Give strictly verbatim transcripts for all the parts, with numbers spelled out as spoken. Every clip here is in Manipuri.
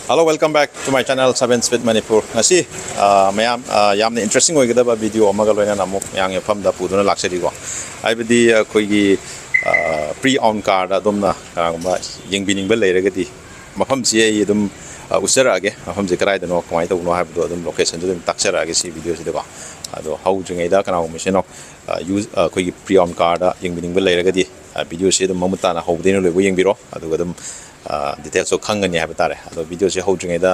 Hello, welcome back to my channel, Seven Speed Manipur. ꯉꯁꯤ ꯑ, ꯃꯌꯥꯝ ꯑ, ꯌꯥꯝꯅ ꯏꯟꯇꯔꯦꯁꯇꯤꯡ ꯑꯣꯏꯒꯗꯕ ꯚꯤꯗꯤꯑꯣ ꯑꯃꯒ ꯂꯣꯏꯅꯅ ꯑꯃꯨꯛ ꯃꯌꯥꯝꯒꯤ ꯃꯐꯝꯗ ꯄꯨꯗꯨꯅ ꯂꯥꯛꯆꯔꯤꯀꯣ꯫ ꯍꯥꯏꯕꯗꯤ ꯑꯩꯈꯣꯏꯒꯤ ꯄ꯭ꯔꯤ ꯑꯣꯟ ꯀꯥꯔꯗ ꯑꯗꯣꯝꯅ ꯀꯅꯥꯒꯨꯝꯕ ꯌꯦꯡꯕꯤꯅꯤꯡꯕ ꯂꯩꯔꯒꯗꯤ, ꯃꯐꯝꯁꯤ ꯑꯩ ꯑꯗꯨꯝ ꯑ, ꯎꯠꯆꯔꯛꯑꯒꯦ꯫ ꯃꯐꯝꯁꯤ ꯀꯗꯥꯏꯗꯅꯣ, ꯀꯃꯥꯏꯅ ꯇꯧꯕꯅꯣ ꯍꯥꯏꯕꯗꯣ ꯑꯗꯨꯝ ꯂꯣꯀꯦꯁꯟꯁꯨ ꯑꯗꯨꯝ ꯇꯥꯛꯆꯔꯛꯑꯒꯦ ꯁꯤ ꯚꯤꯗꯤꯑꯣꯁꯤꯗꯀꯣ꯫ ꯑꯗꯣ ꯍꯧꯗ꯭ꯔꯤꯉꯩꯗ ꯀꯅꯥꯒꯨꯝꯕ ꯏꯆꯤꯟ ꯏꯅꯥꯎ ꯑ, ꯌꯨ- ꯑ, ꯑꯩꯈꯣꯏꯒꯤ ꯄ꯭ꯔꯤ ꯑꯣꯟ ꯀꯥꯔꯗ ꯌꯦꯡꯕꯤꯅꯤꯡꯕ ꯂꯩꯔꯒꯗꯤ, ꯑ, ꯚꯤꯗꯤꯑꯣꯁꯤ ꯑꯗꯨꯝ ꯃꯃꯨꯠ ꯇꯥꯅ ꯍꯧꯕꯗꯩꯅ ꯂꯣꯏꯕ ꯌꯦꯡꯕꯤꯔꯣ꯫ ꯑꯗꯨꯒ ꯑꯗꯨꯝ ꯗꯤꯇꯦꯜꯁꯁꯨ ꯈꯪꯒꯅꯤ ꯍꯥꯏꯕ ꯇꯥꯔꯦ꯫ ꯑꯗꯣ ꯚꯤꯗꯤꯑꯣꯁꯤ ꯍꯧꯗ꯭ꯔꯤꯉꯩꯗ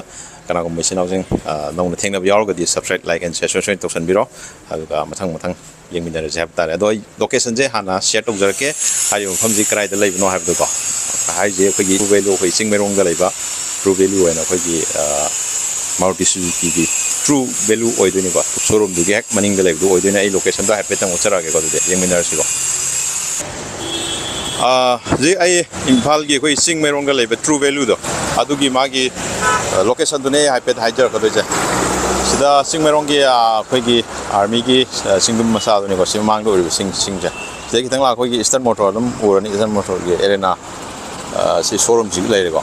ꯀꯅꯥꯒꯨꯝꯕ ꯏꯆꯤꯟ ꯏꯅꯥꯎꯁꯤꯡ ꯑ, ꯅꯧꯅ ꯊꯦꯡꯅꯕ ꯌꯥꯎꯔꯒꯗꯤ subscribe, like and share ꯁꯣꯏ ꯁꯣꯏꯗꯅ ꯇꯧꯁꯟꯕꯤꯔꯣ꯫ ꯑꯗꯨꯒ ꯃꯊꯪ ꯃꯊꯪ ꯌꯦꯡꯃꯤꯟꯅꯔꯁꯦ ꯍꯥꯏꯕ ꯇꯥꯔꯦ꯫ ꯑꯗꯣ ꯑꯩ ꯂꯣꯀꯦꯁꯟꯁꯦ ꯍꯥꯟꯅ ꯁꯤꯌꯔ ꯇꯧꯖꯔꯛꯀꯦ꯫ ꯍꯥꯏꯔꯤꯕ ꯃꯐꯝꯁꯤ ꯀꯗꯥꯏꯗ ꯂꯩꯕꯅꯣ ꯍꯥꯏꯕꯗꯣꯀꯣ꯫ ꯍꯥꯏꯁꯦ ꯑꯩꯈꯣꯏꯒꯤ ꯇ꯭ꯔꯨ ꯚꯦꯂꯨ, ꯑꯩꯈꯣꯏ ꯆꯤꯡꯃꯩꯔꯣꯡꯗ ꯂꯩꯕ ꯇ꯭ꯔꯨ ꯚꯦꯂꯨ ꯑꯣꯏꯅ ꯑꯩꯈꯣꯏꯒꯤ ꯃꯥꯔꯨꯇꯤ ꯁꯨꯖꯨꯀꯤꯒꯤ ꯇ꯭ꯔꯨ ꯚꯦꯂꯨ ꯑꯣꯏꯗꯣꯏꯅꯤꯀꯣ꯫ ꯁꯣꯔꯨꯝꯗꯨꯒꯤ ꯍꯦꯛ ꯃꯅꯤꯡꯗ ꯂꯩꯕꯗꯨ ꯑꯣꯏꯗꯣꯏꯅꯦ꯫ ꯑꯩ ꯂꯣꯀꯦꯁꯟꯗꯣ ꯍꯥꯏꯐꯦꯠꯇꯪ ꯎꯠꯆꯔꯛꯑꯒꯦꯀꯣ꯫ ꯑꯗꯨꯗꯤ ꯌꯦꯡꯃꯤꯟꯅꯔꯁꯤꯀꯣ꯫ ꯑ, ꯍꯧꯖꯤꯛ ꯑꯩ ꯏꯝꯐꯥꯜꯒꯤ ꯑꯩꯈꯣꯏ ꯆꯤꯡꯃꯩꯔꯣꯡꯗ ꯂꯩꯕ ꯇ꯭ꯔꯨ ꯚꯦꯂꯨꯗꯣ, ꯑꯗꯨꯒꯤ ꯃꯥꯒꯤ ꯑ, ꯂꯣꯀꯦꯁꯟꯗꯨꯅꯦ ꯑꯩ ꯍꯥꯏꯐꯦꯠ ꯍꯥꯏꯖꯔꯛꯀꯗꯣꯏꯁꯦ꯫ ꯁꯤꯗ ꯆꯤꯡꯃꯩꯔꯣꯡꯒꯤ ꯑ, ꯑꯩꯈꯣꯏꯒꯤ ꯑꯥꯔꯃꯤꯒꯤ ꯑ, ꯆꯤꯡꯗꯨꯝ ꯃꯆꯥꯗꯨꯅꯤꯀꯣ꯫ ꯁꯤ ꯃꯃꯥꯡꯗ ꯎꯔꯤꯕ ꯆꯤꯡ ꯆꯤꯡꯁꯦ꯫ ꯁꯤꯗꯩ ꯈꯤꯇꯪ ꯂꯥꯛ ꯑꯩꯈꯣꯏꯒꯤ ꯏꯁꯇꯔꯟ ꯃꯣꯇꯣꯔ ꯑꯗꯨꯝ ꯎꯔꯅꯤ꯫ ꯏꯁꯇꯔꯟ ꯃꯣꯇꯣꯔꯒꯤ ꯑꯦꯔꯦꯅꯥ, ꯑ, ꯁꯤ ꯁꯣꯔꯨꯝꯁꯤꯒꯤ ꯂꯩꯔꯦꯀꯣ꯫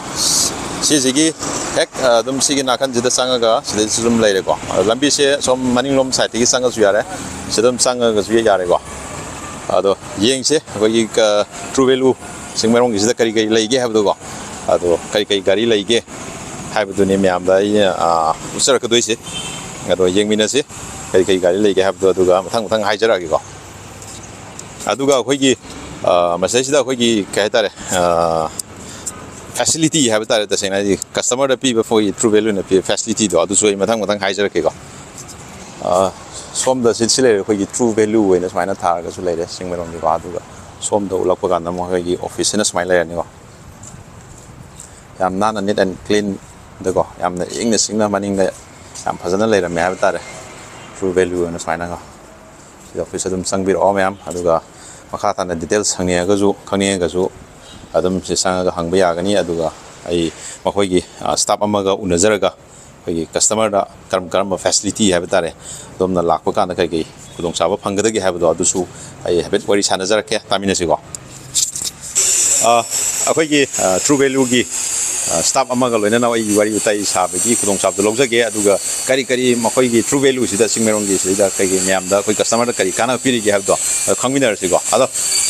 ꯁꯤꯁꯤꯒꯤ ꯍꯦꯛ ꯑ, ꯑꯗꯨꯝ ꯁꯤꯒꯤ ꯅꯥꯀꯟꯁꯤꯗ ꯆꯪꯉꯒ ꯁꯤꯗꯩꯁꯤꯁꯨ ꯑꯗꯨꯝ ꯂꯩꯔꯦꯀꯣ꯫ ꯑ, ꯂꯝꯕꯤꯁꯦ ꯁꯣꯝ ꯃꯅꯤꯡꯂꯣꯝ ꯁꯥꯏꯠꯇꯒꯤ ꯆꯪꯉꯁꯨ ꯌꯥꯔꯦ, ꯁꯤꯗ ꯑꯗꯨꯝ ꯆꯪꯉꯒꯁꯨ ꯌꯥꯔꯦꯀꯣ꯫ ꯑꯗꯣ ꯌꯦꯡꯁꯦ ꯑꯩꯈꯣꯏꯒꯤ ꯇ꯭ꯔꯨ ꯚꯦꯂꯨ ꯆꯤꯡꯃꯩꯔꯣꯡꯒꯤꯁꯤꯗ ꯀꯔꯤ ꯀꯔꯤ ꯂꯩꯒꯦ ꯍꯥꯏꯕꯗꯣꯀꯣ꯫ ꯑꯗꯣ ꯀꯔꯤ ꯀꯔꯤ ꯒꯥꯔꯤ ꯂꯩꯒꯦ ꯍꯥꯏꯕꯗꯨꯅꯤ ꯃꯌꯥꯝꯗ ꯑꯩꯅ ꯑ, ꯎꯠꯆꯔꯛꯀꯗꯣꯏꯁꯦ꯫ ꯑꯗꯣ ꯌꯦꯡꯃꯤꯟꯅꯁꯤ ꯀꯔꯤ ꯀꯔꯤ ꯒꯥꯔꯤ ꯂꯩꯒꯦ ꯍꯥꯏꯕꯗꯣ, ꯑꯗꯨꯒ ꯃꯊꯪ ꯃꯊꯪ ꯍꯥꯏꯖꯔꯛꯑꯒꯦꯀꯣ꯫ ꯑꯗꯨꯒ ꯑꯩꯈꯣꯏꯒꯤ ꯑ, ꯃꯁꯤꯗꯩꯁꯤꯗ ꯑꯩꯈꯣꯏꯒꯤ ꯀꯩ ꯍꯥꯏꯇꯥꯔꯦ, ꯑ, ꯐꯦꯁꯤꯂꯤꯇꯤ ꯍꯥꯏꯕ ꯇꯥꯔꯦ, ꯇꯁꯦꯡꯅ ꯍꯥꯏꯗꯤ ꯀꯁꯇꯃꯔꯗ ꯄꯤꯕ ꯑꯩꯈꯣꯏꯒꯤ ꯇ꯭ꯔꯨ ꯚꯦꯂꯨꯅ ꯄꯤꯕ ꯐꯦꯁꯤꯂꯤꯇꯤꯗꯣ ꯑꯗꯨꯁꯨ ꯑꯩ ꯃꯊꯪ ꯃꯊꯪ ꯍꯥꯏꯖꯔꯛꯀꯦꯀꯣ꯫ ꯑ, ꯁꯣꯝꯗ ꯁꯤ ꯁꯤ ꯂꯩꯔꯦ, ꯑꯩꯈꯣꯏꯒꯤ ꯇ꯭ꯔꯨ ꯚꯦꯂꯨ ꯑꯣꯏꯅ ꯁꯨꯃꯥꯏꯅ ꯊꯥꯔꯒꯁꯨ ꯂꯩꯔꯦ ꯆꯤꯡꯃꯩꯔꯣꯡꯒꯤꯀꯣ꯫ ꯑꯗꯨꯒ ꯁꯣꯝꯗ ꯎꯠꯂꯛꯄ ꯀꯥꯟꯗ ꯑꯃꯨꯛ ꯑꯩꯈꯣꯏꯒꯤ ꯑꯣꯐꯤꯁꯁꯤꯅ ꯁꯨꯃꯥꯏꯅ ꯂꯩꯔꯅꯤꯀꯣ꯫ ꯌꯥꯝ ꯅꯥꯟꯅ, ꯅꯤꯠ ꯑꯦꯟ ꯀ꯭ꯂꯤꯟꯗꯀꯣ, ꯌꯥꯝꯅ ꯏꯪꯅ ꯆꯤꯛꯅ ꯃꯅꯤꯡꯗ ꯌꯥꯝ ꯐꯖꯅ ꯂꯩꯔꯝꯃꯦ ꯍꯥꯏꯕ ꯇꯥꯔꯦ꯫ ꯇ꯭ꯔꯨ ꯚꯦꯂꯨ ꯑꯣꯏꯅ ꯁꯨꯃꯥꯏꯅꯀꯣ꯫ ꯁꯤꯗ ꯑꯣꯐꯤꯁ ꯑꯗꯨꯝ ꯆꯪꯕꯤꯔꯛꯑꯣ ꯃꯌꯥꯝ꯫ ꯑꯗꯨꯒ ꯃꯈꯥ ꯇꯥꯅ ꯗꯤꯇꯦꯜꯁ ꯍꯪꯅꯤꯡꯉꯒꯁꯨ, ꯈꯪꯅꯤꯡꯉꯒꯁꯨ ꯑꯗꯨꯝ ꯁꯤ ꯆꯪꯉꯒ ꯍꯪꯕ ꯌꯥꯒꯅꯤ꯫ ꯑꯗꯨꯒ ꯑꯩ ꯃꯈꯣꯏꯒꯤ, ꯑ, ꯁ꯭ꯇꯥꯐ ꯑꯃꯒ ꯎꯅꯖꯔꯒ ꯑꯩꯈꯣꯏꯒꯤ ꯀꯁꯇꯃꯔꯗ ꯀꯔꯝ ꯀꯔꯝꯕ ꯐꯦꯁꯤꯂꯤꯇꯤ ꯍꯥꯏꯕ ꯇꯥꯔꯦ, ꯑꯗꯣꯝꯅ ꯂꯥꯛꯄ ꯀꯥꯟꯗ ꯀꯔꯤ ꯀꯔꯤ ꯈꯨꯗꯣꯡꯆꯥꯕ ꯐꯪꯒꯗꯒꯦ ꯍꯥꯏꯕꯗꯣ ꯑꯗꯨꯁꯨ ꯑꯩ ꯍꯥꯏꯐꯦꯠ ꯋꯥꯔꯤ ꯁꯥꯟꯅꯖꯔꯛꯀꯦ, ꯇꯥꯃꯤꯟꯅꯁꯤꯀꯣ꯫ ꯑ, ꯑꯩꯈꯣꯏꯒꯤ, ꯑ, True Value-ꯒꯤ, ꯑ, staff ꯑꯃꯒ ꯂꯣꯏꯅꯅ ꯑꯩ ꯋꯥꯔꯤ ꯋꯥꯇꯥꯏ ꯁꯥꯕꯒꯤ ꯈꯨꯗꯣꯡꯆꯥꯕꯗꯨ ꯂꯧꯖꯒꯦ꯫ ꯑꯗꯨꯒ ꯀꯔꯤ ꯀꯔꯤ ꯃꯈꯣꯏꯒꯤ True Value-ꯁꯤꯗ, ꯆꯤꯡꯃꯩꯔꯣꯡꯒꯤ ꯁꯤꯗ ꯀꯩꯀꯩ ꯃꯌꯥꯝꯗ ꯑꯩꯈꯣꯏ customer-ꯗ ꯀꯔꯤ ꯀꯥꯟꯅꯕ ꯄꯤꯔꯤꯒꯦ ꯍꯥꯏꯕꯗꯣ, ꯑ, ꯈꯪꯃꯤꯟꯅꯔꯁꯤꯀꯣ꯫ ꯑꯗꯣ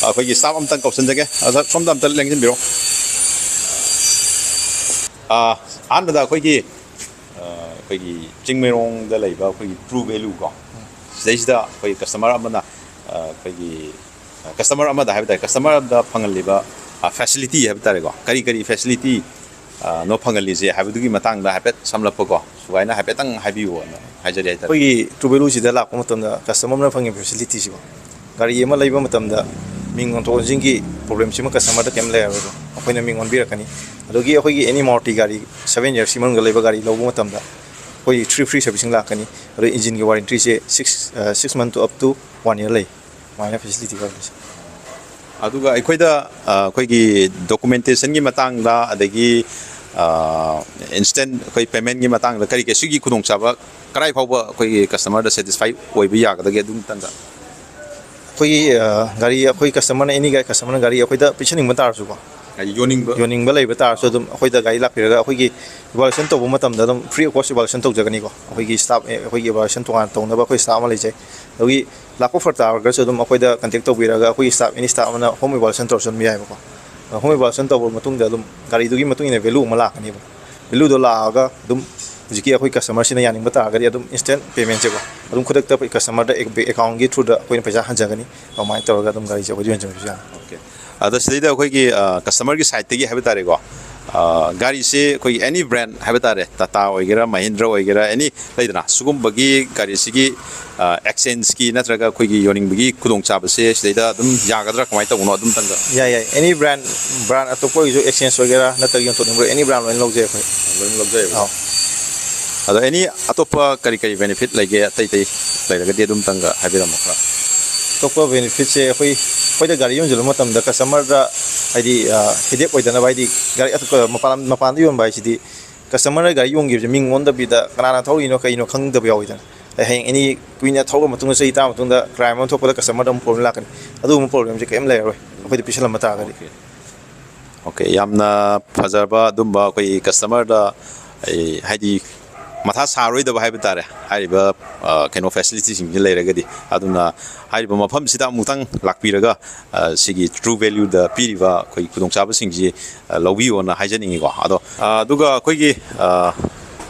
ꯑꯩꯈꯣꯏꯒꯤ staff ꯑꯝꯇꯪ ꯀꯧꯁꯤꯟꯖꯒꯦ꯫ ꯑꯗ ꯁꯣꯝꯗ ꯑꯝꯇ ꯂꯦꯡꯁꯤꯟꯕꯤꯔꯣ꯫ ꯑ, ꯑꯍꯥꯟꯕꯗ ꯑꯩꯈꯣꯏꯒꯤ, ꯑ, ꯑꯩꯈꯣꯏꯒꯤ ꯆꯤꯡꯃꯩꯔꯣꯡꯗ ꯂꯩꯕ ꯑꯩꯈꯣꯏꯒꯤ True Value-ꯀꯣ, ꯁꯤꯗꯩꯁꯤꯗ ꯑꯩꯈꯣꯏ customer ꯑꯃꯅ, ꯑ, ꯑꯩꯈꯣꯏꯒꯤ, ꯑ, customer ꯑꯃꯗ ꯍꯥꯏꯕ ꯇꯥꯔꯦ, customer ꯑꯃꯗ ꯐꯪꯍꯜꯂꯤꯕ, ꯑ, facility ꯍꯥꯏꯕ ꯇꯥꯔꯦꯀꯣ, ꯀꯔꯤ ꯀꯔꯤ facility, ꯑ, ꯅꯣ ꯐꯪꯍꯜꯂꯤꯁꯦ ꯍꯥꯏꯕꯗꯨꯒꯤ ꯃꯇꯥꯡꯗ ꯍꯥꯏꯐꯦꯠ ꯁꯝꯂꯞꯄꯀꯣ, ꯁꯨꯒꯥꯏꯅ ꯍꯥꯏꯐꯦꯠꯇꯪ ꯍꯥꯏꯕꯤꯌꯣꯅ ꯍꯥꯏꯖꯔꯤ ꯍꯥꯏꯇꯥꯔꯦ꯫ ꯑꯩꯈꯣꯏꯒꯤ True Value-ꯁꯤꯗ ꯂꯥꯛꯄ ꯃꯇꯝꯗ customer ꯑꯃꯅ ꯐꯪꯉꯤꯕ facility-ꯁꯤꯀꯣ, ꯒꯥꯔꯤ ꯑꯃ ꯂꯩꯕ ꯃꯇꯝꯗ ꯃꯤꯡ ꯑꯣꯟꯊꯣꯛ ꯑꯣꯟꯁꯤꯟꯒꯤ problem-ꯁꯤꯃ customer-ꯗ ꯀꯩꯝ ꯂꯩꯔꯔꯣꯏꯀꯣ꯫ ꯑꯩꯈꯣꯏꯅ ꯃꯤꯡ ꯑꯣꯟꯕꯤꯔꯛꯀꯅꯤ꯫ ꯑꯗꯨꯒꯤ ꯑꯩꯈꯣꯏꯒꯤ any Maruti ꯒꯥꯔꯤ seven years-ꯀꯤ ꯃꯅꯨꯡꯗ ꯂꯩꯕ ꯒꯥꯔꯤ ꯂꯧꯕ ꯃꯇꯝꯗ ꯑꯩꯈꯣꯏ three free servicing ꯂꯥꯛꯀꯅꯤ꯫ ꯑꯗꯣ engine-ꯒꯤ warranty-ꯁꯦ six, ꯑ, six month to up to one year ꯂꯩ꯫ ꯑꯗꯨꯃꯥꯏꯅ facility ꯈꯔ ꯂꯩ꯫ ꯑꯗꯨꯒ ꯑꯩꯈꯣꯏꯗ, ꯑ, ꯑꯩꯈꯣꯏꯒꯤ documentation-ꯒꯤ ꯃꯇꯥꯡꯗ, ꯑꯗꯒꯤ, ꯑ, instant ꯑꯩꯈꯣꯏ payment-ꯀꯤ ꯃꯇꯥꯡꯗ ꯀꯔꯤ ꯀꯔꯤ ꯁꯤꯒꯤ ꯈꯨꯗꯣꯡꯆꯥꯕ ꯀꯗꯥꯏ ꯐꯥꯎꯕ ꯑꯩꯈꯣꯏꯒꯤ customer-ꯗ satisfy ꯑꯣꯏꯕ ꯌꯥꯒꯗꯒꯦ ꯑꯗꯨ ꯃꯇꯥꯡꯗ? ꯑꯩꯈꯣꯏꯒꯤ, ꯑ, ꯒꯥꯔꯤ ꯑꯩꯈꯣꯏ customer-ꯅ, any ꯒꯥꯔꯤ customer-ꯅ ꯒꯥꯔꯤ ꯑꯩꯈꯣꯏꯗ ꯄꯤꯁꯟꯅꯤꯡꯕ ꯇꯥꯔꯁꯨꯀꯣ, ꯍꯥꯏꯗꯤ ꯌꯣꯟꯅꯤꯡꯕ? ꯌꯣꯟꯅꯤꯡꯕ ꯂꯩꯕ ꯇꯥꯔꯁꯨ ꯑꯗꯨꯝ ꯑꯩꯈꯣꯏꯗ ꯒꯥꯔꯤ ꯂꯥꯛꯄꯤꯔꯒ ꯑꯩꯈꯣꯏꯒꯤ evaluation ꯇꯧꯕ ꯃꯇꯝꯗ ꯑꯗꯨꯝ free of cost evaluation ꯇꯧꯖꯒꯅꯤꯀꯣ꯫ ꯑꯩꯈꯣꯏꯒꯤ staff, ꯑꯩꯈꯣꯏꯒꯤ evaluation ꯇꯣꯉꯥꯟꯅ ꯇꯧꯅꯕ ꯑꯩꯈꯣꯏ staff ꯑꯃ ꯂꯩꯖꯩ꯫ ꯑꯗꯨꯒꯤ ꯂꯥꯛꯄ ꯐꯔꯛ ꯇꯥꯔꯒꯁꯨ ꯑꯗꯨꯝ ꯑꯩꯈꯣꯏꯗ contact ꯇꯧꯕꯤꯔꯒ ꯑꯩꯈꯣꯏꯒꯤ staff, any staff ꯑꯃꯅ home evaluation ꯇꯧꯔꯁꯨ ꯑꯗꯨꯝ ꯌꯥꯏꯕꯀꯣ꯫ Home evaluation ꯇꯧꯔꯕ ꯃꯇꯨꯡꯗ ꯑꯗꯨꯝ ꯒꯥꯔꯤꯗꯨꯒꯤ ꯃꯇꯨꯡ ꯏꯟꯅ value ꯑꯃ ꯂꯥꯛꯀꯅꯦꯕ꯫ Value-ꯗꯣ ꯂꯥꯛꯑꯒ ꯑꯗꯨꯝ ꯍꯧꯖꯤꯛꯀꯤ ꯑꯩꯈꯣꯏ customer-ꯁꯤꯅ ꯌꯥꯅꯤꯡꯕ ꯇꯥꯔꯒꯗꯤ ꯑꯗꯨꯝ instant payment-ꯁꯦꯀꯣ, ꯑꯗꯨꯝ ꯈꯨꯗꯛꯇ ꯑꯩꯈꯣꯏ customer-ꯗ account-ꯀꯤ through-ꯗ ꯑꯩꯈꯣꯏꯅ ꯄꯩꯁꯥ ꯍꯟꯖꯒꯅꯤ꯫ ꯑꯗꯨꯃꯥꯏꯅ ꯇꯧꯔꯒ ꯑꯗꯨꯝ ꯒꯥꯔꯤꯁꯦ ꯑꯩꯈꯣꯏꯗ ꯌꯣꯟꯖꯕꯁꯨ ꯌꯥꯅꯤ꯫ Okay꯫ ꯑꯗ ꯁꯤꯗꯩꯗ ꯑꯩꯈꯣꯏꯒꯤ, ꯑ, customer-ꯒꯤ side-ꯇꯒꯤ ꯍꯥꯏꯕ ꯇꯥꯔꯦꯀꯣ, ꯑ, ꯒꯥꯔꯤꯁꯦ ꯑꯩꯈꯣꯏꯒꯤ any brand ꯍꯥꯏꯕ ꯇꯥꯔꯦ, Tata ꯑꯣꯏꯒꯦꯔꯥ, Mahindra ꯑꯣꯏꯒꯦꯔꯥ, any ꯂꯩꯗꯅ, ꯁꯤꯒꯨꯝꯕꯒꯤ ꯒꯥꯔꯤꯁꯤꯒꯤ, ꯑ, exchange-ꯀꯤ ꯅꯠꯇ꯭ꯔꯒ ꯑꯩꯈꯣꯏꯒꯤ ꯌꯣꯟꯅꯤꯡꯕꯒꯤ ꯈꯨꯗꯣꯡꯆꯥꯕꯁꯦ ꯁꯤꯗꯩꯗ ꯑꯗꯨꯝ ꯌꯥꯒꯗ꯭ꯔꯥ, ꯀꯃꯥꯏꯅ ꯇꯧꯕꯅꯣ ꯑꯗꯨꯝꯇꯪꯒ? ꯌꯥꯏ, ꯌꯥꯏ, any brand, brand ꯑꯇꯣꯞꯄꯒꯤꯁꯨ exchange ꯑꯣꯏꯒꯦꯔꯥ ꯅꯠꯇ꯭ꯔꯒ ꯌꯣꯟꯊꯣꯛꯅꯤꯡꯕ꯭ꯔꯥ, any brand ꯂꯣꯏꯅ ꯂꯧꯖꯩ ꯑꯩꯈꯣꯏ꯫ ꯂꯣꯏꯅ ꯂꯧꯖꯩꯌꯦꯕ꯫ ꯑꯧ꯫ ꯑꯗꯣ any ꯑꯇꯣꯞꯄ ꯀꯔꯤ ꯀꯔꯤ benefit ꯂꯩꯒꯦ, ꯑꯇꯩ ꯑꯇꯩ ꯂꯩꯔꯒꯗꯤ ꯑꯗꯨꯝꯇꯪꯒ ꯍꯥꯏꯕꯤꯔꯝꯃꯣ ꯈꯔ꯫ ꯑꯇꯣꯞꯄ benefit-ꯁꯦ ꯑꯩꯈꯣꯏ, ꯑꯩꯈꯣꯏꯗ ꯒꯥꯔꯤ ꯌꯣꯟꯁꯤꯜꯂꯨꯕ ꯃꯇꯝꯗ customer-ꯗ ꯍꯥꯏꯗꯤ, ꯑ, headache ꯑꯣꯏꯗꯅꯕ, ꯍꯥꯏꯗꯤ ꯒꯥꯔꯤ ꯑꯇꯣꯞꯄ ꯃꯄꯥꯟ ꯂꯝ, ꯃꯄꯥꯟꯗ ꯌꯣꯟꯕ ꯍꯥꯏꯁꯤꯗꯤ customer-ꯅ ꯒꯥꯔꯤ ꯌꯣꯟꯈꯤꯕꯁꯦ ꯃꯤꯡ ꯑꯣꯟꯗꯕꯤꯗ ꯀꯅꯥꯅ ꯊꯧꯔꯤꯅꯣ ꯀꯩꯅꯣ ꯈꯪꯗꯕ ꯌꯥꯎꯋꯤꯗꯅ꯫ ꯑꯗꯩ ꯍꯌꯦꯡ any ꯀꯨꯏꯅ ꯊꯧꯔ ꯃꯇꯨꯡꯗ, ꯆꯍꯤ ꯇꯔꯥ ꯃꯇꯨꯡꯗ crime ꯑꯃ ꯊꯣꯛꯄꯗ customer-ꯗ ꯑꯃꯨꯛ problem ꯂꯥꯛꯀꯅꯤ꯫ ꯑꯗꯨꯒꯨꯝꯕ problem-ꯁꯦ ꯀꯔꯤꯝ ꯂꯩꯔꯔꯣꯏ ꯑꯩꯈꯣꯏꯗ ꯄꯤꯁꯜꯂꯝꯕ ꯇꯥꯔꯒꯗꯤ꯫ Okay꯫ ꯑꯣꯀꯦ, ꯌꯥꯝꯅ ꯐꯖꯕ ꯑꯗꯨꯝꯕ ꯑꯩꯈꯣꯏ ꯀꯁꯇꯃꯔꯗ ꯑꯩ ꯍꯥꯏꯗꯤ ꯃꯊꯥ ꯁꯥꯔꯣꯏꯗꯕ ꯍꯥꯏꯕ ꯇꯥꯔꯦ, ꯍꯥꯏꯔꯤꯕ ꯑ, ꯀꯩꯅꯣ ꯐꯦꯁꯤꯂꯤꯇꯤꯁꯤꯡꯁꯤ ꯂꯩꯔꯒꯗꯤ꯫ ꯑꯗꯨꯅ ꯍꯥꯏꯔꯤꯕ ꯃꯐꯝꯁꯤꯗ ꯑꯃꯨꯛꯇꯪ ꯂꯥꯛꯄꯤꯔꯒ ꯑ, ꯁꯤꯒꯤ ꯇ꯭ꯔꯨ ꯚꯦꯂ꯭ꯌꯨꯗ ꯄꯤꯔꯤꯕ ꯑꯩꯈꯣꯏ ꯈꯨꯗꯣꯡꯆꯥꯕꯁꯤꯡꯁꯤ ꯑ, ꯂꯧꯕꯤꯌꯣꯅ ꯍꯥꯏꯖꯅꯤꯡꯉꯤꯀꯣ꯫ ꯑꯗꯣ ꯑ, ꯑꯗꯨꯒ ꯑꯩꯈꯣꯏꯒꯤ ꯑ,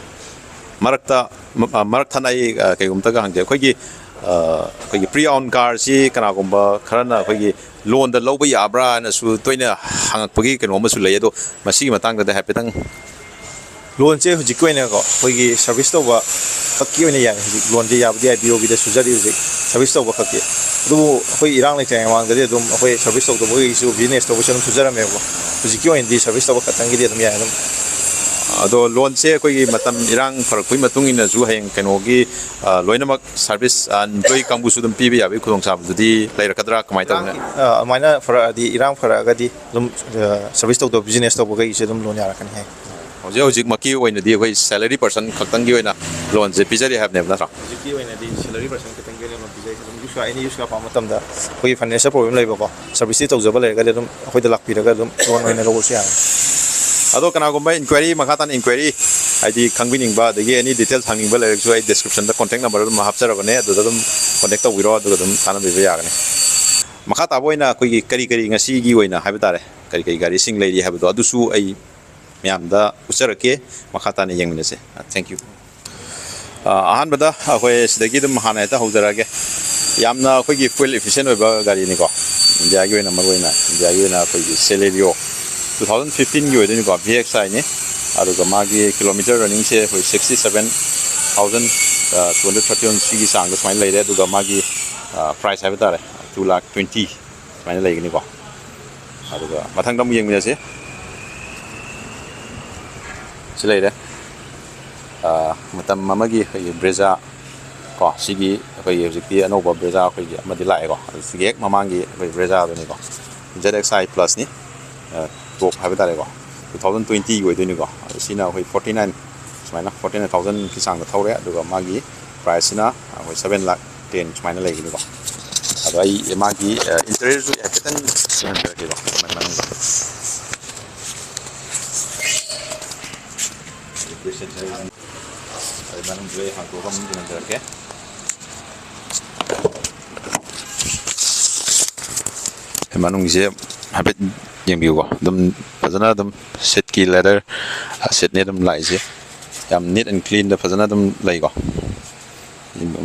ꯃꯔꯛꯇ ꯃ- ꯑ, ꯃꯔꯛ ꯊꯠꯅ ꯑꯩ ꯑ, ꯀꯩꯒꯨꯝꯇꯒ ꯍꯪꯖꯩ, ꯑꯩꯈꯣꯏꯒꯤ ꯑ, ꯑꯩꯈꯣꯏꯒꯤ ꯄ꯭ꯔꯤ ꯑꯣꯟ ꯀꯥꯔꯁꯤ ꯀꯅꯥꯒꯨꯝꯕ ꯈꯔꯅ ꯑꯩꯈꯣꯏꯒꯤ ꯂꯣꯟꯗ ꯂꯧꯕ ꯌꯥꯕ꯭ꯔꯥ ꯍꯥꯏꯅꯁꯨ ꯇꯣꯏꯅ ꯍꯪꯉꯛꯄꯒꯤ ꯀꯩꯅꯣ ꯑꯃꯁꯨ ꯂꯩ꯫ ꯑꯗꯣ ꯃꯁꯤꯒꯤ ꯃꯇꯥꯡꯗꯗꯤ ꯍꯥꯏꯐꯦꯠꯇꯪ꯫ ꯂꯣꯟꯁꯦ ꯍꯧꯖꯤꯛꯀꯤ ꯑꯣꯏꯅꯀꯣ, ꯑꯩꯈꯣꯏꯒꯤ ꯁꯔꯚꯤꯁ ꯇꯧꯕ ꯈꯛꯀꯤ ꯑꯣꯏꯅ ꯌꯥꯏ꯫ ꯍꯧꯖꯤꯛ ꯂꯣꯟꯁꯦ ꯌꯥꯕꯨꯗꯤ ꯌꯥꯏ, ꯕꯤ ꯑꯣ ꯕꯤꯗ ꯁꯨꯖꯔꯤ ꯍꯧꯖꯤꯛ, ꯁꯔꯚꯤꯁ ꯇꯧꯕ ꯈꯛꯀꯤ꯫ ꯑꯗꯨꯕꯨ ꯑꯩꯈꯣꯏ ꯏꯔꯥꯡ ꯂꯩꯇ꯭ꯔꯤꯉꯩ ꯃꯃꯥꯡꯗꯗꯤ ꯑꯗꯨꯝ ꯑꯩꯈꯣꯏ ꯁꯔꯚꯤꯁ ꯇꯧꯗꯕꯈꯩꯒꯤꯁꯨ, ꯕꯤꯖꯤꯅꯦꯁ ꯇꯧꯕꯁꯨ ꯑꯗꯨꯝ ꯁꯨꯖꯔꯝꯃꯦꯕꯀꯣ꯫ ꯍꯧꯖꯤꯛꯀꯤ ꯑꯣꯏꯅꯗꯤ ꯁꯔꯚꯤꯁ ꯇꯧꯕ ꯈꯛꯇꯪꯒꯤꯗꯤ ꯑꯗꯨꯝ ꯌꯥꯏ ꯑꯗꯨꯝ꯫ ꯑꯗꯣ ꯂꯣꯟꯁꯦ ꯑꯩꯈꯣꯏꯒꯤ ꯃꯇꯝ ꯏꯔꯥꯡ ꯐꯔꯛꯄꯒꯤ ꯃꯇꯨꯡ ꯏꯟꯅꯁꯨ ꯍꯌꯦꯡ ꯀꯩꯅꯣꯒꯤ ꯑ, ꯂꯣꯏꯅꯃꯛ ꯁꯔꯚꯤꯁ ꯑ, ꯑꯦꯝꯄ꯭ꯂꯣꯌꯤ ꯀꯥꯡꯕꯨꯁꯨ ꯑꯗꯨꯝ ꯄꯤꯕ ꯌꯥꯕꯒꯤ ꯈꯨꯗꯣꯡꯆꯥꯕꯗꯨꯗꯤ ꯂꯩꯔꯛꯀꯗ꯭ꯔꯥ, ꯀꯃꯥꯏꯅ ꯇꯧꯅꯤ? ꯑ, ꯑꯗꯨꯃꯥꯏꯅ ꯐꯔꯛꯑꯗꯤ, ꯏꯔꯥꯡ ꯐꯔꯛꯑꯒꯗꯤ ꯑꯗꯨꯝ ꯑ, ꯁꯔꯚꯤꯁ ꯇꯧꯗꯕ ꯕꯤꯖꯤꯅꯦꯁ ꯇꯧꯕꯈꯩꯒꯤꯁꯨ ꯑꯗꯨꯝ ꯂꯣꯟ ꯌꯥꯔꯛꯀꯅꯤ ꯍꯥꯏ꯫ ꯍꯧꯖꯤꯛ ꯍꯧꯖꯤꯛꯃꯛꯀꯤ ꯑꯣꯏꯅꯗꯤ ꯑꯩꯈꯣꯏ ꯁꯦꯂꯔꯤ ꯄꯔꯁꯟ ꯈꯛꯇꯪꯒꯤ ꯑꯣꯏꯅ ꯂꯣꯟꯁꯦ ꯄꯤꯖꯔꯤ ꯍꯥꯏꯕꯅꯦꯕ, ꯅꯠꯇ꯭ꯔꯥ? ꯍꯧꯖꯤꯛꯀꯤ ꯑꯣꯏꯅꯗꯤ ꯁꯦꯂꯔꯤ ꯄꯔꯁꯟ ꯈꯛꯇꯪꯒꯤ ꯑꯣꯏꯅ ꯂꯣꯟ ꯄꯤꯖꯩ꯫ ꯑꯗꯨꯝ ꯌꯨꯁ ꯀꯥꯔ, ꯑꯦꯅꯤ ꯌꯨꯁ ꯀꯥꯔ ꯄꯥꯝꯕ ꯃꯇꯝꯗ ꯑꯩꯈꯣꯏꯒꯤ ꯐꯥꯏꯅꯥꯟꯁꯤꯌꯦꯜ ꯄ꯭ꯔꯣꯕ꯭ꯂꯦꯝ ꯂꯩꯕꯀꯣ, ꯁꯔꯚꯤꯁꯇꯤ ꯇꯧꯖꯕ ꯂꯩꯔꯒꯗꯤ ꯑꯗꯨꯝ ꯑꯩꯈꯣꯏꯗ ꯂꯥꯛꯄꯤꯔꯒ ꯑꯗꯨꯝ ꯂꯣꯟ ꯑꯣꯏꯅ ꯂꯧꯕꯁꯨ ꯌꯥꯒꯅꯤ꯫ ꯑꯗꯣ ꯀꯅꯥꯒꯨꯝꯕ ꯏꯟꯀ꯭ꯋꯥꯏꯔꯤ, ꯃꯈꯥ ꯇꯥꯅ ꯏꯟꯀ꯭ꯋꯥꯏꯔꯤ, ꯍꯥꯏꯗꯤ ꯈꯪꯕꯤꯅꯤꯡꯕ ꯑꯗꯒꯤ ꯑꯦꯅꯤ ꯗꯤꯇꯦꯜꯁ ꯍꯪꯅꯤꯡꯕ ꯂꯩꯔꯒꯁꯨ ꯑꯩ ꯗꯤꯁꯀ꯭ꯔꯤꯞꯁꯟꯗ ꯀꯣꯟꯇꯦꯛ ꯅꯝꯕꯔ ꯑꯗꯨꯝ ꯍꯥꯞꯆꯔꯕꯅꯦ, ꯑꯗꯨꯗ ꯑꯗꯨꯝ ꯀꯣꯟꯇꯦꯛ ꯇꯧꯕꯤꯔꯣ, ꯑꯗꯨꯒ ꯑꯗꯨꯝ ꯇꯥꯟꯅꯕꯤꯕ ꯌꯥꯒꯅꯤ꯫ ꯃꯈꯥ ꯇꯥꯕ ꯑꯣꯏꯅ ꯑꯩꯈꯣꯏꯒꯤ ꯀꯔꯤ ꯀꯔꯤ ꯉꯁꯤꯒꯤ ꯑꯣꯏꯅ ꯍꯥꯏꯕ ꯇꯥꯔꯦ, ꯀꯔꯤ ꯀꯔꯤ ꯒꯥꯔꯤꯁꯤꯡ ꯂꯩꯔꯤ ꯍꯥꯏꯕꯗꯣ ꯑꯗꯨꯁꯨ ꯑꯩ ꯃꯌꯥꯝꯗ ꯎꯠꯆꯔꯛꯀꯦ꯫ ꯃꯈꯥ ꯇꯥꯅ ꯌꯦꯡꯃꯤꯟꯅꯁꯦ꯫ Thank you꯫ ꯑ, ꯑꯍꯥꯟꯕꯗ ꯑꯩꯈꯣꯏ ꯁꯤꯗꯒꯤ ꯑꯗꯨꯝ ꯍꯥꯟꯅ ꯍꯦꯛꯇ ꯍꯧꯖꯔꯛꯑꯒꯦ꯫ ꯌꯥꯝꯅ ꯑꯩꯈꯣꯏꯒꯤ ꯐ꯭ꯌꯨꯑꯦꯜ ꯏꯐꯤꯁꯤꯌꯦꯟ ꯑꯣꯏꯕ ꯒꯥꯔꯤꯅꯤꯀꯣ, ꯏꯟꯗꯤꯌꯥꯒꯤ ꯑꯣꯏꯅ, ꯃꯔꯨꯑꯣꯏꯅ ꯏꯟꯗꯤꯌꯥꯒꯤ ꯑꯣꯏꯅ ꯑꯩꯈꯣꯏꯒꯤ ꯁꯦꯂꯦꯔꯤꯑꯣ, ꯇꯨ ꯊꯥꯎꯖꯟ ꯐꯤꯐꯇꯤꯟꯒꯤ ꯑꯣꯏꯗꯣꯏꯅꯤꯀꯣ, ꯚꯤ ꯑꯦꯛꯁ ꯑꯥꯏꯅꯤ꯫ ꯑꯗꯨꯒ ꯃꯥꯒꯤ ꯀꯤꯂꯣꯃꯤꯇꯔ ꯔꯟꯅꯤꯡꯁꯦ ꯑꯩꯈꯣꯏ sixty seven thousand two hundred thirty one ꯁꯤꯒꯤ ꯆꯥꯡꯗ ꯁꯨꯃꯥꯏꯅ ꯂꯩꯔꯦ꯫ ꯑꯗꯨꯒ ꯃꯥꯒꯤ ꯄ꯭ꯔꯥꯏꯁ ꯍꯥꯏꯕ ꯇꯥꯔꯦ, ꯇꯨ ꯂꯥꯛ ꯇ꯭ꯋꯦꯟꯇꯤ ꯁꯨꯃꯥꯏꯅ ꯂꯩꯒꯅꯤꯀꯣ꯫ ꯑꯗꯨꯒ ꯃꯊꯪꯗ ꯑꯃꯨꯛ ꯌꯦꯡꯃꯤꯟꯅꯁꯤ꯫ ꯁꯤ ꯂꯩꯔꯦ꯫ ꯑ, ꯃꯇꯝ ꯑꯃꯒꯤ ꯑꯩꯈꯣꯏꯒꯤ ꯕ꯭ꯔꯦꯖꯥ ꯀꯣ, ꯁꯤꯒꯤ ꯑꯩꯈꯣꯏꯒꯤ ꯍꯧꯖꯤꯛꯇꯤ ꯑꯅꯧꯕ ꯕ꯭ꯔꯦꯖꯥ ꯑꯩꯈꯣꯏꯒꯤ ꯑꯃꯗꯤ ꯂꯥꯛꯑꯦꯀꯣ꯫ ꯑꯗꯨ ꯁꯤꯒꯤ ꯍꯦꯛ ꯃꯃꯥꯡꯒꯤ ꯑꯩꯈꯣꯏ ꯕ꯭ꯔꯦꯖꯥꯗꯨꯅꯤꯀꯣ, ꯖꯦꯠ ꯑꯦꯛꯁ ꯑꯥꯏ ꯄ꯭ꯂꯁꯅꯤ꯫ ꯑ, ꯇꯣꯞ ꯍꯥꯏꯕ ꯇꯥꯔꯦꯀꯣ, ꯇꯨ ꯊꯥꯎꯖꯟ ꯇ꯭ꯋꯦꯟꯇꯤꯒꯤ ꯑꯣꯏꯗꯣꯏꯅꯤꯀꯣ꯫ ꯑꯗꯨ ꯁꯤꯅ ꯑꯩꯈꯣꯏ ꯐꯣꯔꯇꯤ ꯅꯥꯏꯟ, ꯁꯨꯃꯥꯏꯅ ꯐꯣꯔꯇꯤ ꯅꯥꯏꯟ ꯊꯥꯎꯖꯟꯒꯤ ꯆꯥꯡꯗ ꯊꯧꯔꯦ꯫ ꯑꯗꯨꯒ ꯃꯥꯒꯤ ꯄ꯭ꯔꯥꯏꯁꯁꯤꯅ ꯑꯩꯈꯣꯏ ꯁꯚꯦꯟ ꯂꯥꯛ ꯇꯦꯟ ꯁꯨꯃꯥꯏꯅ ꯂꯩꯒꯅꯤꯀꯣ꯫ ꯑꯗꯣ ꯑꯩ ꯃꯥꯒꯤ, ꯑ, ꯏꯟꯇꯔꯤꯌꯔꯁꯨ ꯍꯥꯏꯐꯦꯠꯇꯪ ꯌꯦꯡꯍꯟꯖꯔꯛꯀꯦꯀꯣ, ꯃꯅꯨꯡꯗ꯫ ꯑꯩ ꯃꯅꯨꯡꯁꯤꯗ ꯑꯩ ꯍꯥꯡꯗꯣꯛꯑꯒ ꯑꯃꯨꯛ ꯌꯦꯡꯍꯟꯖꯔꯛꯀꯦ꯫ ꯃꯅꯨꯡꯁꯦ ꯍꯥꯏꯐꯦꯠ ꯌꯦꯡꯕꯤꯌꯨꯀꯣ꯫ ꯑꯗꯨꯝ ꯐꯖꯅ ꯑꯗꯨꯝ ꯁꯤꯠꯀꯤ ꯂꯦꯗꯔ ꯁꯤꯠꯅꯤ ꯑꯗꯨꯝ ꯂꯥꯛꯏꯁꯦ꯫ ꯌꯥꯝ ꯅꯤꯠ ꯑꯦꯟ ꯀ꯭ꯂꯤꯟꯗ ꯐꯖꯅ ꯑꯗꯨꯝ ꯂꯩꯀꯣ꯫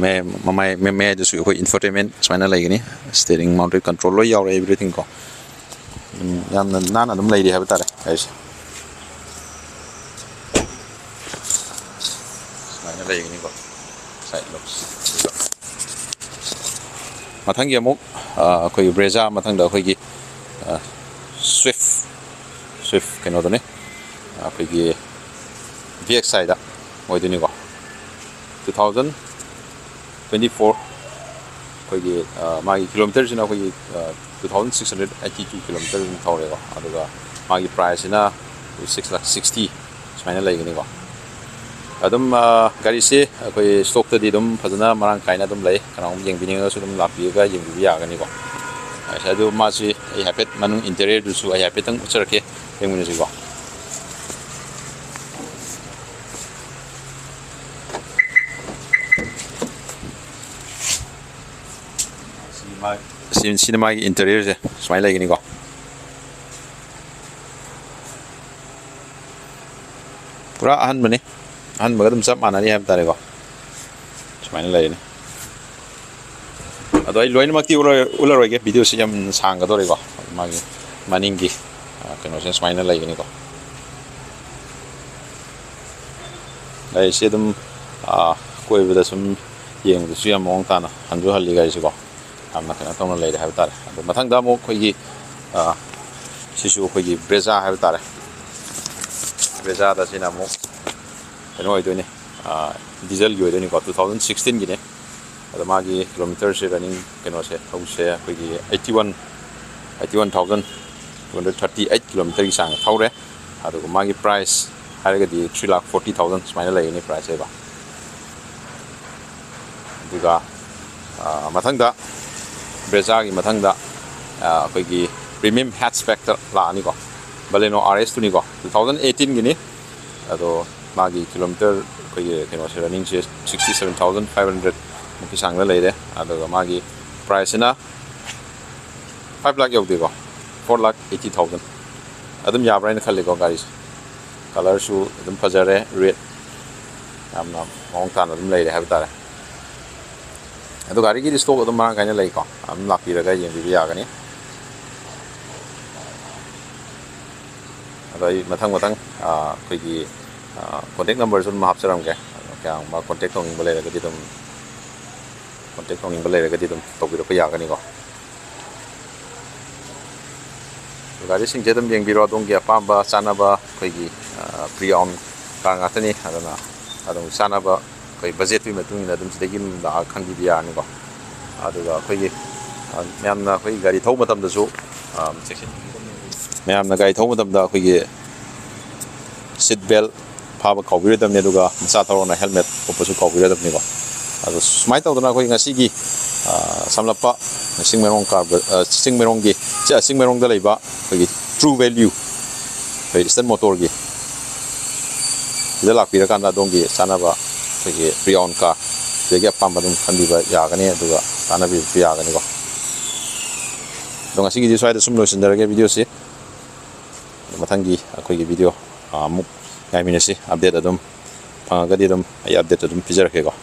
ꯃꯌꯥꯏ-, ꯃꯃꯥꯏ-, ꯃꯌꯥꯏꯗꯁꯨ ꯑꯩꯈꯣꯏ ꯏꯟꯐꯣꯇꯦꯟꯃꯦꯟ ꯁꯨꯃꯥꯏꯅ ꯂꯩꯒꯅꯤ꯫ ꯁ꯭ꯇꯤꯌꯔꯤꯡ ꯃꯥꯎꯟꯇꯦꯠ ꯀꯟꯇ꯭ꯔꯣꯜ ꯂꯣꯏ ꯌꯥꯎꯔꯦ, ꯑꯦꯚ꯭ꯔꯤꯊꯤꯡ ꯀꯣ꯫ ꯎꯝ, ꯌꯥꯝꯅ ꯅꯥꯟꯅ ꯑꯗꯨꯝ ꯂꯩꯔꯤ ꯍꯥꯏꯕ ꯇꯥꯔꯦ ꯒꯥꯔꯤꯁꯦ꯫ ꯁꯨꯃꯥꯏꯅ ꯂꯩꯒꯅꯤꯀꯣ, ꯁꯥꯏꯠ ꯂꯣꯛꯁ꯫ ꯑꯗꯨꯒ ꯃꯊꯪꯒꯤ ꯑꯃꯨꯛ, ꯑ, ꯑꯩꯈꯣꯏꯒꯤ ꯕ꯭ꯔꯦꯖꯥ, ꯃꯊꯪꯗ ꯑꯩꯈꯣꯏꯒꯤ, ꯑ, ꯁ꯭ꯋꯤꯐ, ꯁ꯭ꯋꯤꯐ ꯀꯩꯅꯣꯗꯨꯅꯤ, ꯑꯩꯈꯣꯏꯒꯤ ꯚꯤ ꯑꯦꯛꯁ ꯑꯥꯏꯗ ꯑꯣꯏꯗꯣꯏꯅꯤꯀꯣ꯫ Two thousand twenty four ꯑꯩꯈꯣꯏꯒꯤ, ꯑ, ꯃꯥꯒꯤ ꯀꯤꯂꯣꯃꯤꯇꯔꯁꯤꯅ ꯑꯩꯈꯣꯏꯒꯤ, ꯑ, two thousand six hundred eighty two kilometer ꯑꯗꯨꯝ ꯊꯧꯔꯦꯀꯣ꯫ ꯑꯗꯨꯒ ꯃꯥꯒꯤ ꯄ꯭ꯔꯥꯏꯁꯁꯤꯅ six lakh sixty ꯁꯨꯃꯥꯏꯅ ꯂꯩꯒꯅꯤꯀꯣ꯫ ꯑꯗꯨꯝ, ꯑ, ꯒꯥꯔꯤꯁꯤ ꯑꯩꯈꯣꯏ ꯁ꯭ꯇꯣꯛꯇꯗꯤ ꯑꯗꯨꯝ ꯐꯖꯅ ꯃꯔꯥꯡ ꯀꯥꯏꯅ ꯑꯗꯨꯝ ꯂꯩ꯫ ꯀꯅꯥꯒꯨꯝꯕ ꯌꯦꯡꯕꯤꯅꯤꯡꯉꯒꯁꯨ ꯑꯗꯨꯝ ꯂꯥꯛꯄꯤꯔꯒ ꯌꯦꯡꯕꯤꯕ ꯌꯥꯒꯅꯤꯀꯣ꯫ ꯑꯗꯨ ꯃꯥꯁꯤ ꯑꯩ ꯍꯥꯏꯐꯦꯠ ꯃꯅꯨꯡ ꯏꯟꯇꯤꯔꯤꯌꯔꯗꯨꯁꯨ ꯑꯩ ꯍꯥꯏꯐꯦꯠꯇꯪ ꯎꯠꯆꯔꯛꯀꯦ, ꯌꯦꯡꯃꯤꯟꯅꯁꯤꯀꯣ꯫ ꯁꯤ ꯃꯥ-, ꯁꯤ-, ꯁꯤꯅ ꯃꯥꯒꯤ ꯏꯟꯇꯤꯔꯤꯌꯔꯁꯦ ꯁꯨꯃꯥꯏꯅ ꯂꯩꯒꯅꯤꯀꯣ꯫ ꯄꯨꯔꯥ ꯑꯍꯟꯕꯅꯤ, ꯑꯍꯟꯕꯒ ꯑꯗꯨꯝ ꯆꯞ ꯃꯥꯟꯅꯔꯤ ꯍꯥꯏꯕ ꯇꯥꯔꯦꯀꯣ꯫ ꯁꯨꯃꯥꯏꯅ ꯂꯩꯔꯅꯤ꯫ ꯑꯗꯣ ꯑꯩ ꯂꯣꯏꯅꯃꯛꯇꯤ ꯎꯠꯂꯔꯣꯏ-, ꯎꯠꯂꯔꯣꯏꯒꯦ, ꯚꯤꯗꯤꯑꯣꯁꯤ ꯌꯥꯝ ꯁꯥꯡꯒꯗꯧꯔꯦꯀꯣ꯫ ꯃꯥꯒꯤ ꯃꯅꯤꯡꯒꯤ, ꯑ, ꯀꯩꯅꯣꯁꯦ ꯁꯨꯃꯥꯏꯅ ꯂꯩꯒꯅꯤꯀꯣ꯫ ꯒꯥꯔꯤꯁꯤ ꯑꯗꯨꯝ, ꯑ, ꯀꯣꯏꯕꯗ ꯁꯨꯝ ꯌꯦꯡꯕꯗꯁꯨ ꯌꯥꯝ ꯃꯑꯣꯡ ꯇꯥꯅ ꯍꯟꯁꯨ ꯍꯜꯂꯤ ꯒꯥꯔꯤꯁꯤꯀꯣ꯫ ꯌꯥꯝꯅ ꯀꯩꯅꯣ ꯇꯧꯅ ꯂꯩꯔꯦ ꯍꯥꯏꯕ ꯇꯥꯔꯦ꯫ ꯑꯗꯣ ꯃꯊꯪꯗ ꯑꯃꯨꯛ ꯑꯩꯈꯣꯏꯒꯤ, ꯑ, ꯁꯤꯁꯨ ꯑꯩꯈꯣꯏꯒꯤ ꯕ꯭ꯔꯦꯖꯥ ꯍꯥꯏꯕ ꯇꯥꯔꯦ꯫ ꯕ꯭ꯔꯦꯖꯥꯗ ꯁꯤꯅ ꯑꯃꯨꯛ ꯀꯩꯅꯣ ꯑꯣꯏꯗꯣꯏꯅꯤ, ꯑ, ꯗꯤꯖꯜꯒꯤ ꯑꯣꯏꯗꯣꯏꯅꯤꯀꯣ, two thousand sixteen ꯒꯤꯅꯦ꯫ ꯑꯗꯣ ꯃꯥꯒꯤ ꯀꯤꯂꯣꯃꯤꯇꯔꯁꯦ, ꯔꯟꯅꯤꯡ ꯀꯩꯅꯣꯁꯦ, ꯊꯧꯕꯁꯦ ꯑꯩꯈꯣꯏꯒꯤ eighty one, eighty one thousand two hundred thirty eight kilometer ꯒꯤ ꯆꯥꯡ ꯊꯧꯔꯦ꯫ ꯑꯗꯨꯒ ꯃꯥꯒꯤ ꯄ꯭ꯔꯥꯏꯁ ꯍꯥꯏꯔꯒꯗꯤ three lakh forty thousand ꯁꯨꯃꯥꯏꯅ ꯂꯩꯒꯅꯤ ꯄ꯭ꯔꯥꯏꯁꯁꯦꯀꯣ꯫ ꯑꯗꯨꯒ, ꯑ, ꯃꯊꯪꯗ, ꯕ꯭ꯔꯦꯖꯥꯒꯤ ꯃꯊꯪꯗ, ꯑ, ꯑꯩꯈꯣꯏꯒꯤ ꯄ꯭ꯔꯤꯃꯤꯌꯝ ꯍꯦꯠꯆꯕꯦꯛꯇ ꯂꯥꯛꯑꯅꯤꯀꯣ꯫ Baleno R S two ꯅꯤꯀꯣ, two thousand eighteen ꯒꯤꯅꯤ꯫ ꯑꯗꯣ ꯃꯥꯒꯤ ꯀꯤꯂꯣꯃꯤꯇꯔ ꯑꯩꯈꯣꯏꯒꯤ ꯀꯩꯅꯣꯁꯦ, ꯔꯟꯅꯤꯡꯁꯦ sixty seven thousand five hundred ꯃꯨꯛꯀꯤ ꯆꯥꯡꯗ ꯂꯩꯔꯦ꯫ ꯑꯗꯨꯒ ꯃꯥꯒꯤ ꯄ꯭ꯔꯥꯏꯁꯁꯤꯅ five lakh ꯌꯧꯗꯦꯀꯣ, four lakh eighty thousand ꯑꯗꯨꯝ ꯌꯥꯕ꯭ꯔꯥ ꯍꯥꯏꯅ ꯈꯜꯂꯤꯀꯣ ꯒꯥꯔꯤꯁꯦ꯫ ꯀꯂꯔꯁꯨ ꯑꯗꯨꯝ ꯐꯖꯔꯦ, ꯔꯦꯠ ꯌꯥꯝꯅ ꯃꯑꯣꯡ ꯇꯥꯅ ꯑꯗꯨꯝ ꯂꯩꯔꯦ ꯍꯥꯏꯕ ꯇꯥꯔꯦ꯫ ꯑꯗꯣ ꯒꯥꯔꯤꯒꯤꯗꯤ ꯁ꯭ꯇꯣꯛ ꯑꯗꯨꯝ ꯃꯔꯥꯡ ꯀꯥꯏꯅ ꯂꯩꯀꯣ, ꯑꯗꯨꯝ ꯂꯥꯛꯄꯤꯔꯒ ꯌꯦꯡꯕꯤꯕ ꯌꯥꯒꯅꯤ꯫ ꯑꯗꯣ ꯑꯩ ꯃꯊꯪ ꯃꯊꯪ, ꯑ, ꯑꯩꯈꯣꯏꯒꯤ, ꯑ, ꯀꯣꯟꯇꯦꯛ ꯅꯝꯕꯔꯁꯨ ꯑꯗꯨꯝ ꯍꯥꯞꯆꯔꯝꯒꯦ꯫ ꯑꯗꯣ ꯀꯌꯥꯒꯨꯝꯕ ꯀꯣꯟꯇꯦꯛ ꯇꯧꯅꯤꯡꯕ ꯂꯩꯔꯒꯗꯤ ꯑꯗꯨꯝ, ꯀꯣꯟꯇꯦꯛ ꯇꯧꯅꯤꯡꯕ ꯂꯩꯔꯒꯗꯤ ꯑꯗꯨꯝ ꯇꯧꯕꯤꯔꯛꯄ ꯌꯥꯒꯅꯤꯀꯣ꯫ ꯒꯥꯔꯤꯁꯤꯡꯁꯦ ꯑꯗꯨꯝ ꯌꯦꯡꯕꯤꯔꯣ, ꯑꯗꯣꯝꯒꯤ ꯑꯄꯥꯝꯕ ꯆꯥꯅꯕ ꯑꯩꯈꯣꯏꯒꯤ, ꯑ, pre-owned car ꯉꯥꯛꯇꯅꯤ꯫ ꯑꯗꯨꯅ ꯑꯗꯨꯝ ꯆꯥꯅꯕ ꯑꯩꯈꯣꯏ ꯕꯖꯦꯠꯇꯨꯒꯤ ꯃꯇꯨꯡ ꯏꯟꯅ ꯑꯗꯨꯝ ꯁꯤꯗꯒꯤ ꯑꯗꯨꯝ ꯂꯥꯛꯑꯒ ꯈꯟꯕꯤꯕ ꯌꯥꯔꯅꯤꯀꯣ꯫ ꯑꯗꯨꯒ ꯑꯩꯈꯣꯏꯒꯤ, ꯑ, ꯃꯌꯥꯝꯅ ꯑꯩꯈꯣꯏ ꯒꯥꯔꯤ ꯊꯧꯕ ꯃꯇꯝꯗꯁꯨ, ꯑ, ꯆꯦꯛꯁꯤꯟ-, ꯃꯌꯥꯝꯅ ꯒꯥꯔꯤ ꯊꯧꯕ ꯃꯇꯝꯗ ꯑꯩꯈꯣꯏꯒꯤ seat belt ꯐꯥꯕ ꯀꯥꯎꯕꯤꯔꯣꯏꯗꯕꯅꯤ, ꯑꯗꯨꯒ ꯃꯆꯥ ꯊꯧꯔꯒꯅ helmet ꯎꯞꯄꯁꯨ ꯀꯥꯎꯕꯤꯔꯣꯏꯗꯕꯅꯤꯀꯣ꯫ ꯑꯗꯣ ꯁꯨꯃꯥꯏꯅ ꯇꯧꯗꯅ ꯑꯩꯈꯣꯏ ꯉꯁꯤꯒꯤ, ꯑ, ꯁꯝꯂꯞꯄ ꯆꯤꯡꯃꯩꯔꯣꯡ ꯀꯥꯔꯕ-, ꯑ, ꯆꯤꯡꯃꯩꯔꯣꯡꯒꯤ, ꯆ-, ꯆꯤꯡꯃꯩꯔꯣꯡꯗ ꯂꯩꯕ ꯑꯩꯈꯣꯏꯒꯤ True Value, ꯑꯩꯈꯣꯏ Eastern Motorꯒꯤ ꯁꯤꯗ ꯂꯥꯛꯄꯤꯔꯀꯥꯟꯗ ꯑꯗꯣꯝꯒꯤ ꯆꯥꯅꯕ ꯑꯩꯈꯣꯏꯒꯤ pre-owned car ꯁꯤꯗꯒꯤ ꯑꯄꯥꯝꯕ ꯑꯗꯨꯝ ꯈꯟꯕꯤꯕ ꯌꯥꯒꯅꯤ, ꯑꯗꯨꯒ ꯇꯥꯟꯅꯕꯤꯕꯁꯨ ꯌꯥꯒꯅꯤꯀꯣ꯫ ꯑꯗꯣ ꯉꯁꯤꯒꯤꯗꯤ ꯁ꯭ꯋꯥꯏꯗ ꯁꯨꯝ ꯂꯣꯏꯁꯤꯟꯖꯔꯒꯦ videoꯁꯤ꯫ ꯑꯗꯣ ꯃꯊꯪꯒꯤ ꯑꯩꯈꯣꯏꯒꯤ video, ꯑ, ꯑꯃꯨꯛ ꯉꯥꯏꯃꯤꯟꯅꯁꯤ, update ꯑꯗꯨꯝ ꯐꯪꯉꯒꯗꯤ ꯑꯗꯨꯝ ꯑꯩ update ꯑꯗꯨꯝ ꯄꯤꯖꯔꯛꯀꯦꯀꯣ꯫